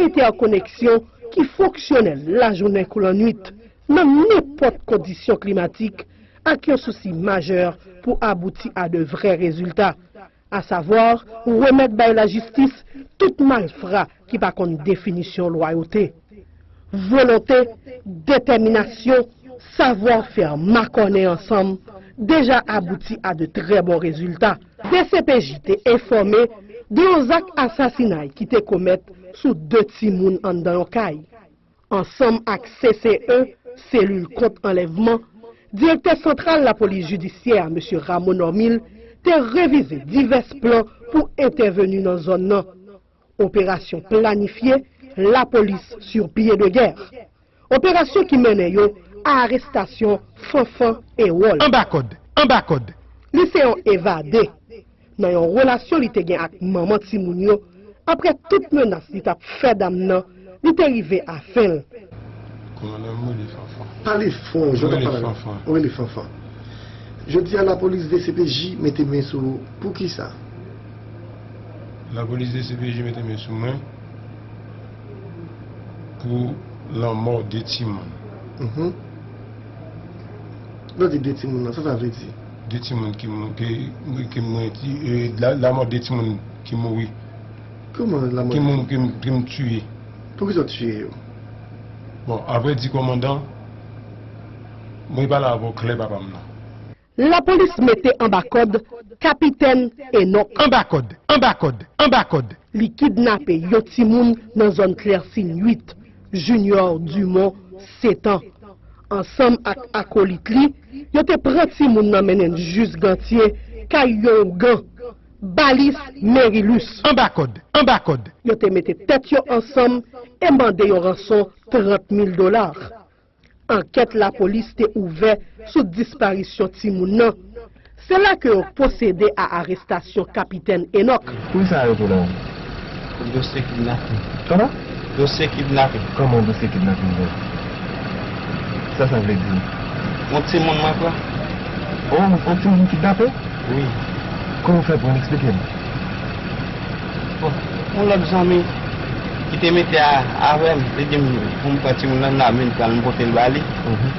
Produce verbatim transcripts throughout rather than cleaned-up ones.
entèkoneksyon ki fonksyonèl lajounen kou lannwit, nan nenpòt kondisyon klimatik, ak yon sousi majè pou abouti a de vrè rezilta, asavwa remèt bay lajistis tout malfra ki pa konn definisyon lwayote. Volonte, detèminasyon, savwafè makònen ansanm deja abouti a de trè bon rezilta. D C P J te enfòme de yon zak asasinay ki te komèt sou de timoun anndan yon kay. Ansanm ak C C E, Selil Kont Anlèvman, direktè santral lapolis jidisyè, mesye Rameau Normil, te revize divès plan pou entèveni nan zòn nan. Operasyon planifye, lapolis sur pied de guerre. Operasyon ki mennen yo a arestasyon Fanfan Ewòl. Anba kòd, anba kòd. Li se yon evade. Nan yon relasyon li te gen ak manman timoun yo, apre tout menas li t ap fè dam nan, li te rive a fen l. Kòmandan, m rele Fanfan. Pale fò, jan w t ap pale la. Ou rele Fanfan. Jodi a, lapolis D C P J mete men sou ou. Poukisa? Lapolis D C P J mete men sou mwen pou lanmò de timoun. Mhm. Lè w di de timoun nan, sa sa vle di? De timoun ki mou-, ki, ki mwen, ki, e, la, lanmò de timoun ki mouri. Kòman lanmò de timoun? Ki moun ki m, ki m tiye. Poukisa w tiye yo? Bon, apre di kòmandan, mwen pale avè w klè papa m nan. Lapolis mete anba kòd Kapitèn Enòk. Anba kòd, anba kòd, anba kòd. Li kidnape yon timoun nan zòn Klèsin uit, Junior Dumont, sèt an. Ansanm ak akolit li, yo te pran timoun nan mennen l jis Gantye, kay yon ougan, Balis Merilus. Anba kòd, anba kòd. Yo te mete tèt yo ansanm e mande yon ranson trant mil dola. Ankèt lapolis te ouvè sou disparisyon timoun nan. Se la ke yo pwosede a arestasyon Kapitèn Enòk. Poukisa arete w la? Dosye kidnapin. Kòman? Dosye kidnapin. Kòman dosye kidnapin fèt? Sa sa vle di? Yon timoun mwen pran. Oh, yon timoun kidnape? Wi. Kòman w fè pran l? Eksplike m. Bon, yon lòt zanmi ki te mete a, avè m, li di m pou m pran timoun nan, n a vin pran l, m pote l ba li. Mhm.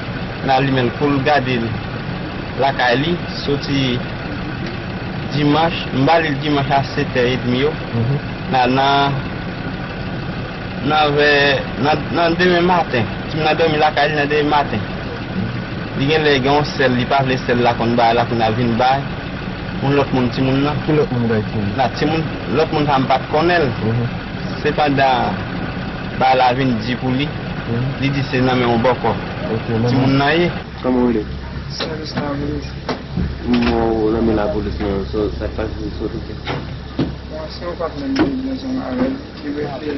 N a limen l pou l gade l lakay li, soti dimanch, m ba li l dimanch a sèt è edmi yo. Mhm. N a, nan, nan vè, nan, nan demen maten, timoun nan dòmi lakay li nan demen maten. Li genlè gen yon sè l, li pa vle sè l la konn bay la, kounye a vin bay yon lòt moun timoun nan. Ki lòt moun bay timoun? La, timoun, lòt moun sa m pa t konnen l. Mhm. Se pandan bay la vin di pou li, mhm, li di se nan men yon bòkò. Ok, timoun nan ye. Kòman w rele? Sèvis lapolis. Mwen nan men lapolis nan, sa, sa k pase sou tout. Bon, se yon patnè m te vin ansanm avè l, ki mete,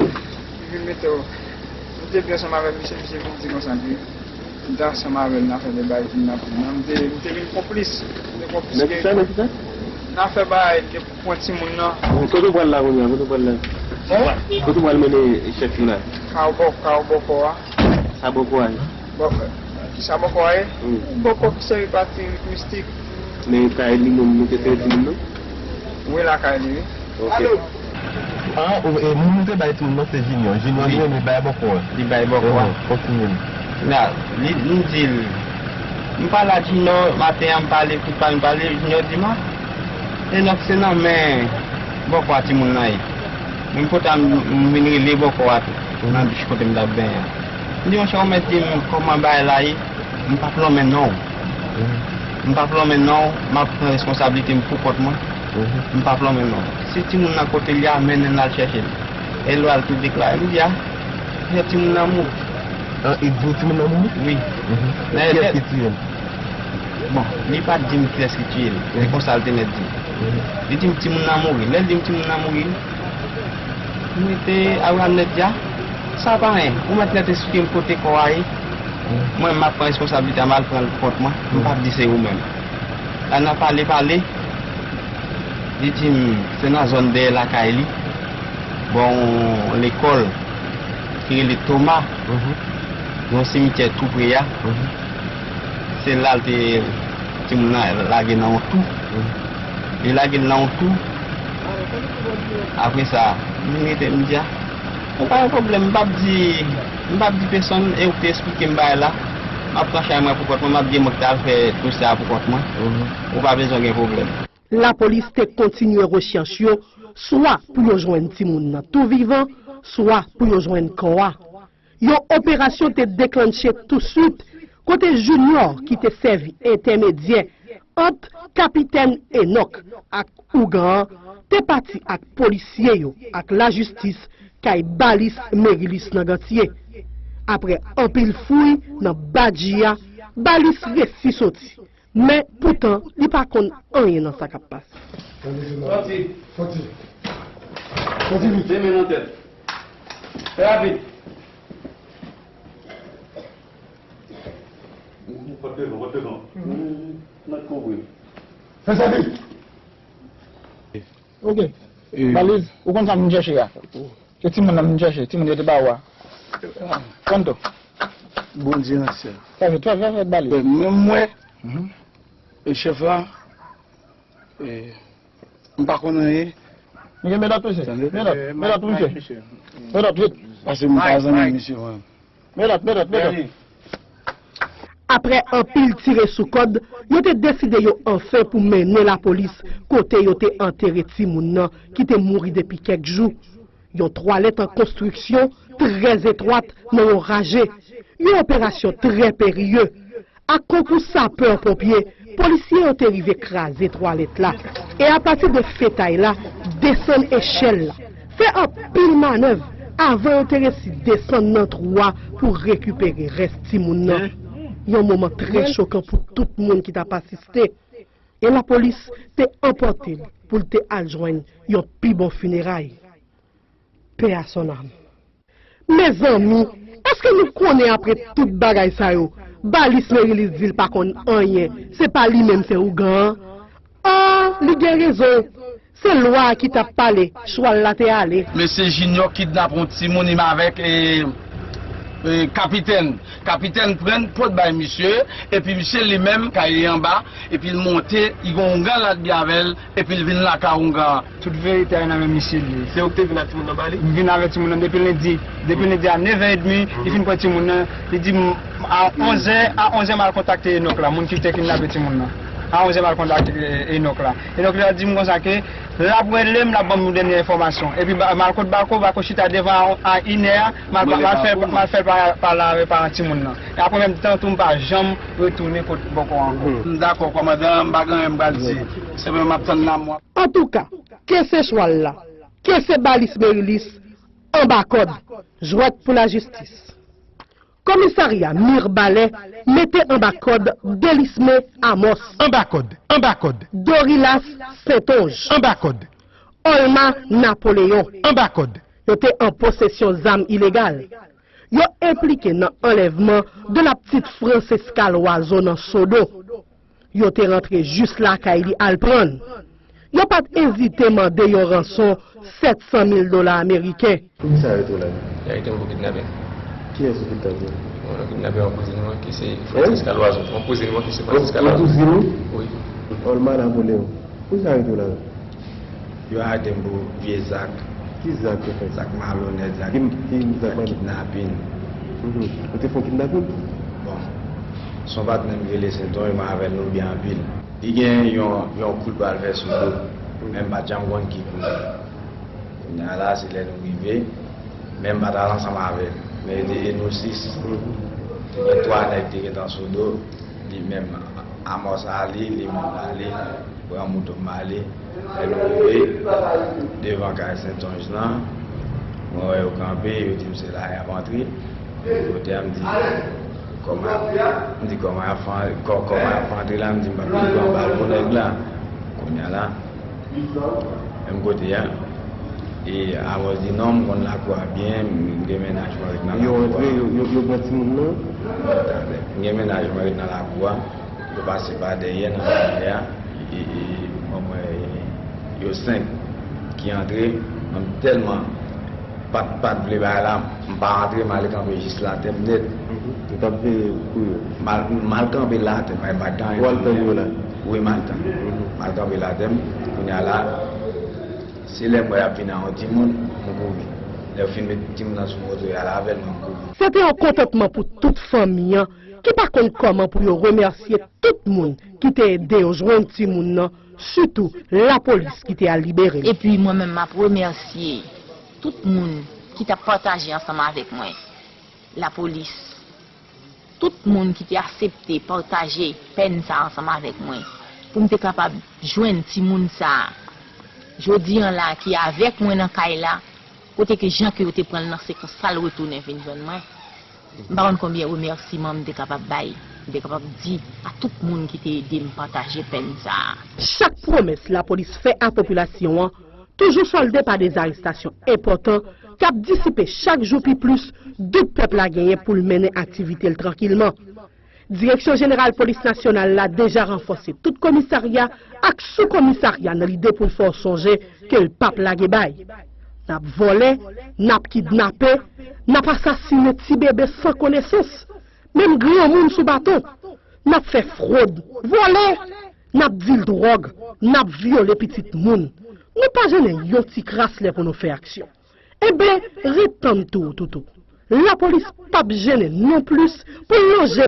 ki vin mete w. M te vin ansanm avè misye, misye vin di konsa ke m te ansanm avè l nan afè de bagay kidnapin nan. M te, m te vin konplis. M te konplis nan kisa, nan kisa? Nan afè bagay de pran timoun nan. Kote w pral la kounye a? Kote w pral la? Hein? Kote w pral mennen chèf yo la? Ka w bò, ka w bòkò a. Sa bòkò a ye? Bòkò. Kisa bòkò a ye? Wi. Bòkò ki sèvi pa ti ritmistik. Men kay li menm, nou te fè timoun nan? Wi, lakay li, wi. Ok. Alo? Ah, ou, e, moun nou te bay timoun nan se Junior. Junior li menm li bay bòkò a. Li bay bòkò a. Mhm, kontinye. La, li, li di l, m pale ak Junior, maten an m pale, tout pale, m pale, Junior di m, ah, Enòk se nan men bòkò a timoun nan ye. Menm kote a m, m vin rele bòkò a tou, nan douch kote m t ap benyen an. M di, monchè, ou mèt di m kòman bagay la ye, m p ap lonmen non w. Mhm. M p ap lonmen non w, m ap pran responsablite m pou kont mwen. Mhm. M p ap lonmen non w. Si timoun nan kote l ye a, mennen l al chèche l. E lwa l tou deklare. M di, a, fè timoun nan mouri. Ah, e di w timoun nan mouri? Wi. Mhm. Kiyès ki tiye l? Bon, li pa t di m kiyès ki tiye l. Se konsa l te mèt di m. Mhm. Li di m timoun nan mouri. Lè l di m timoun nan mouri, m rete Abraham nèt di a, sa pa anyen. Ou mèt nèt eksplike m kote kò a ye. Mhm. Mwen, m ap pran responsablite a, m al pran l kont mwen. M p ap di se ou menm. La n ap pale, pale. Li di m se nan zòn dèyè lakay li, bò yon lekòl ki rele Toma, mhm, yon simityè tou pre a. Mhm. Se la l te, timoun nan lage nan yon twou. Mhm. Li lage l nan yon twou. Apre sa, m vin rete, m di a, Mwen pa gen pwoblèm, m p ap di, m p ap di pèsonn, e ou ki te eksplike m bagay la. M ap pran chay mwen pou kont mwen, m ap di e mwen ki t al fè dosye a pou kont mwen. Ou pa bezwen gen pwoblèm. Lapolis te kontinye rechèch yo, swa pou yo jwenn timoun nan tou vivan, swa pou yo jwenn kò a. Yon operasyon te deklanche touswit, kote Junior, ki te sèvi entèmedyè ant Kapitèn Enock ak ougan an, te pati ak polisye yo ak lajistis kay balis Merilis nan Gantye. Apre anpil fouy nan badji a, balis resi soti. Men, poutan, li pa konn anyen nan sa k ap pase. Sòti. Sòti. Sòti vit. De men nan tèt. Fè rapid. Pot devan, pot devan. N ap kouvri. Fè sa vit. Ok. Baliz, ou konn sa m vin chèche a? Se timoun nan m vin chèche, timoun yo te ba ou a. Kanto. Bondye nan syèl. Fè vit, fè, fè, fè, Baliz. Menm mwen, e chèf la, e, m pa konn anyen. Misye, medòt, mesye. Medòt, medòt, mesye. Medòt, vit. Paske m pa zanmi misye, mwen. Medòt, medòt, medòt. Apre anpil tire sou kòd, yo te deside yo anfen pou mennen lapolis kote yo te antere timoun nan ki te mouri depi kèk jou. Yon twalèt an konstriksyon trè etwat nan yon raje. Yon operasyon trè periye. Ak konkou sapè ponpye, polisye yo te rive kraze twalèt la. E apati de fetay la, desann echèl la. Fè anpil manèv avan yo te resi desann nan twou a pou rekipere rès timoun nan. Yon moman trè chokan pou tout moun ki t ap asiste. E lapolis te anpòte l pou l te al jwenn yon pi bon fineray. Paix à son âme. Mezanmi, èske nou konnen apre tout bagay sa yo, balis Merilis di l pa konn anyen, se pa li menm, se ougan an? Ah, li gen rezon. Se lwa a ki t ap pale, chwal la te ale. Mesye Junior kidnape yon timoun, li avèk, e, e, kapitèn. Kapitèn pran pot bay misye, epi misye li menm kay li anba, epi l monte, li gen yon oungan l ap byen avè l, epi l vin lakay oungan an. Tout verite a nan men misye li ye. Se ou ki te vin ak timoun nan ba li? M vin avèk timoun nan depi lendi. Depi lendi a nevè edmi, li fin pran timoun nan. Li di m a onzè, a onzè m al kontakte Enòk la, moun ki te kidnape timoun nan. A onzè m al kontakte Enòk la. Enòk la di m konsa ke l ap rele m, l ap ban m yon dènye enfòmasyon. Epi ba-, m al kot Bako, Bako chita devan a, a inè a, m al, m al fè, m al fè l pa-, pale avèk paran timoun nan. E apre menm tan tou, m pa janm retounen kot Bako ankò. M dakò, kòmandan, m pa gen anyen m pral di. Se mwen m ap tann la, mwa. Antouka, ke se chwal la, ke se balis Merilis, anba kòd, jwèt pou lajistis. Komisarya Mirbalè mete anba kòd Delisme Amos. Anba kòd, anba kòd. Dorilas Sentonj. Anba kòd. Olma Napoleyon. Anba kòd. Yo te an posesyon zam ilegal. Yo enplike nan anlèvman de la petite Francesca Loiseau nan Sodo. Yo te rantre jis lakay li al pran l. Yo pa t ezite mande yon ranson sèt san mil dola ameriken. Poukisa yo arete w la? Yo arete m pou kidnaping. Kiyès ou kidnape? Yon kidnapè yon kouzin mwen ki se Francisca Loiseau. Yon kouzin mwen ki se Francisca Loiseau. Yon kouzin ou? Wi. Olma Napoleon. Poukisa yo arete w la? Yo arete m pou vye zak. Ki zak yo fè? Zak malonèt, zak kidnaping. Mhm. Ou te fè yon kidnaping? Bon, se yon patnè m ki rele Senton, mwen avè l nou byen anpil. Li gen yon, yon kou l pral fè sou do, men m pa t janm konn ki kou. Kounye a la, se lè nou rive, men m pa t al ansanm avè l. Men e te e nou sis. Te gen twa nèg te gentan sou do, li menm Amos ale, li menm l ale, pran moto m ale. Lè nou rive devan kay Sentonj lan, mwen wè yo kanpe, yo di m se la y ap antre. Kote a, m di, kòman, m di, kòman y ap fè, kò-, kòman y ap fè antre la, m di, m p ap vin pran bal pou nèg la. Kounye a la, menm kote a, e Amos di, non, m konn lakou a byen, m gen mennaj mwen ret nan lakou a. Yo antre, yo, yo, yo pran timoun nan? M gen mennaj mwen ret nan lakou a. Yo pase pa dèyè nan lari a, e, e, mwen, mwen, yo senk ki antre, mwen tèlman pa t, pa t vle bagay la, m pa antre, m ale kanpe jis latè m nèt. Mhm. Ou t ap veye kou yo? M al, m al kanpe latè m, pa t gen anyen. Ou al tann yo la? Wi, m al tann. Mhm. M al kanpe latè m, kounye a la, se lè m wè y ap vini a yon timoun, m kouri. Lè yo fin met timoun nan sou moto, y al avè l, mwen kouri. Se te yon kontantman pou tout fanmi an ki pa konn kòman pou yo remèsye tout moun ki te ede yo jwenn timoun nan, sitou lapolis ki te al libere l. Epi mwen menm m ap remèsye tout moun ki t ap pataje ansanm avèk mwen, lapolis, tout moun ki te aksepte pataje pèn sa ansanm avèk mwen pou m te kapab jwenn timoun sa a jodi an la ki avèk mwen nan kay la, kote ke jan ke yo te pran l nan se konsa l retounen vin jwenn mwen. M pa konn konbyen remèsiman m te kapab bay, m te kapab di a tout moun ki te ede m pataje pèn sa a. Chak pwomès lapolis fè a popilasyon an toujou sòlde pa de zarestasyon enpòtan k ap disipe chak jou pi plis dout pèp la genyen pou l mennen aktivite l trankilman. Direksyon Jeneral Polis Nasyonal la deja ranfòse tout komisarya ak soukomisarya nan lide pou l fè w sonje ke l p ap lage bay. N ap vòlè, n ap kidnape, n ap asasinen ti bebe san konesans, menm granmoun sou baton. N ap fè fwod, vòlè, n ap dil dwòg, n ap vyole pitit moun. Nou pa jennen yon ti kras lè pou nou fè aksyon. Enben, ret tann tou, toutou. Lapolis p ap jennen nonplis pou l lonje